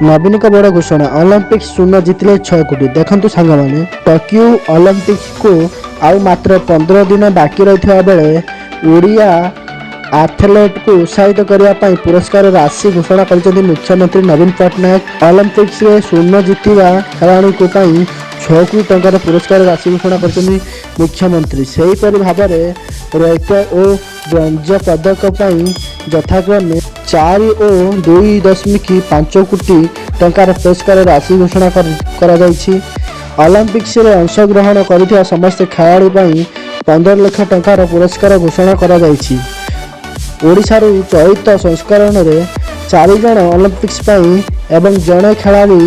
ନବୀନଙ୍କ ବଡ଼ ଘୋଷଣା, ଅଲିମ୍ପିକ୍ସ ସୁନା ଜିତିଲେ 6 କୋଟି। ଦେଖନ୍ତୁ ସାଙ୍ଗମାନେ, ଟୋକିଓ ଅଲିମ୍ପିକ୍ସକୁ ଆଉ ମାତ୍ର 15 ଦିନ ବାକି ରହିଥିବା ବେଳେ ଓଡ଼ିଆ ଆଥଲେଟକୁ ଉତ୍ସାହିତ କରିବା ପାଇଁ ପୁରସ୍କାର ରାଶି ଘୋଷଣା କରିଛନ୍ତି ମୁଖ୍ୟମନ୍ତ୍ରୀ ନବୀନ ପଟ୍ଟନାୟକ। ଅଲିମ୍ପିକ୍ସରେ ସ୍ୱର୍ଣ୍ଣ ଜିତିବା ଖେଳାଳିଙ୍କ ପାଇଁ 6 କୋଟି ଟଙ୍କାର ପୁରସ୍କାର ରାଶି ଘୋଷଣା କରିଛନ୍ତି ମୁଖ୍ୟମନ୍ତ୍ରୀ। ସେହିପରି ଭାବରେ ରୌପ୍ୟ ଓ ବ୍ରୋଞ୍ଜ ପଦକ ପାଇଁ ଯଥାକ୍ରମେ 4 ଓ 2.5 କୋଟି ଟଙ୍କାର ପୁରସ୍କାର ରାଶି ଘୋଷଣା କରାଯାଇଛି। ଅଲିମ୍ପିକ୍ସରେ ଅଂଶଗ୍ରହଣ କରିଥିବା ସମସ୍ତ ଖେଳାଳି ପାଇଁ 15 ଲକ୍ଷ ଟଙ୍କାର ପୁରସ୍କାର ଘୋଷଣା କରାଯାଇଛି। ଓଡ଼ିଶାରୁ ଚଳିତ ସଂସ୍କରଣରେ ଚାରି ଜଣ ଅଲିମ୍ପିକ୍ସ ପାଇଁ ଏବଂ ଜଣେ ଖେଳାଳି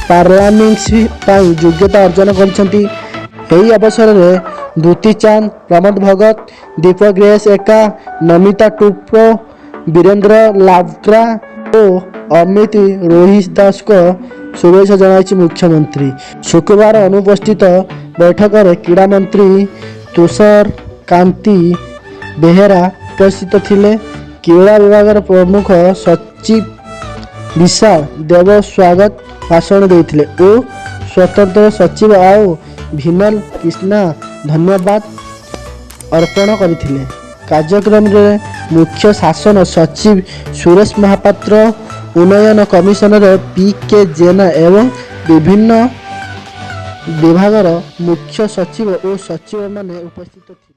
ପାରାଲିମ୍ପିକ୍ସ ପାଇଁ ଯୋଗ୍ୟତା ଅର୍ଜନ କରିଛନ୍ତି। ଏହି ଅବସରରେ ଦୂତୀ ଚାନ୍ଦ, ପ୍ରମୋଦ ଭଗତ, ଦୀପ ଗ୍ରେସ୍ ଏକ୍କା, ନମିତା ଟୋପ୍ପୋ, ବୀରେନ୍ଦ୍ର ଲାକ୍ରା ଓ ଅମିତ ରୋହିଦାସଙ୍କ ଶୁଭେଚ୍ଛା ଜଣାଇଛି ମୁଖ୍ୟମନ୍ତ୍ରୀ। ଶୁକ୍ରବାର ଅନୁଷ୍ଠିତ ବୈଠକରେ କ୍ରୀଡ଼ା ମନ୍ତ୍ରୀ ତୁଷାରକାନ୍ତି ବେହେରା ଉପସ୍ଥିତ ଥିଲେ। କ୍ରୀଡ଼ା ବିଭାଗର ପ୍ରମୁଖ ସଚିବ ବିଶାଳ ଦେବ ସ୍ୱାଗତ ଭାଷଣ ଦେଇଥିଲେ ଓ ସ୍ୱତନ୍ତ୍ର ସଚିବ ଆଉ ଭିନଲ କ୍ରିଷ୍ଣା ଧନ୍ୟବାଦ ଅର୍ପଣ କରିଥିଲେ। କାର୍ଯ୍ୟକ୍ରମରେ ମୁଖ୍ୟ ଶାସନ ସଚିବ ସୁରେଶ ମହାପାତ୍ର, ଉନ୍ନୟନ କମିଶନର ପି କେ ଜେନା ଏବଂ ବିଭିନ୍ନ ବିଭାଗର ମୁଖ୍ୟ ସଚିବ ଓ ସଚିବମାନେ ଉପସ୍ଥିତ ଥିଲେ।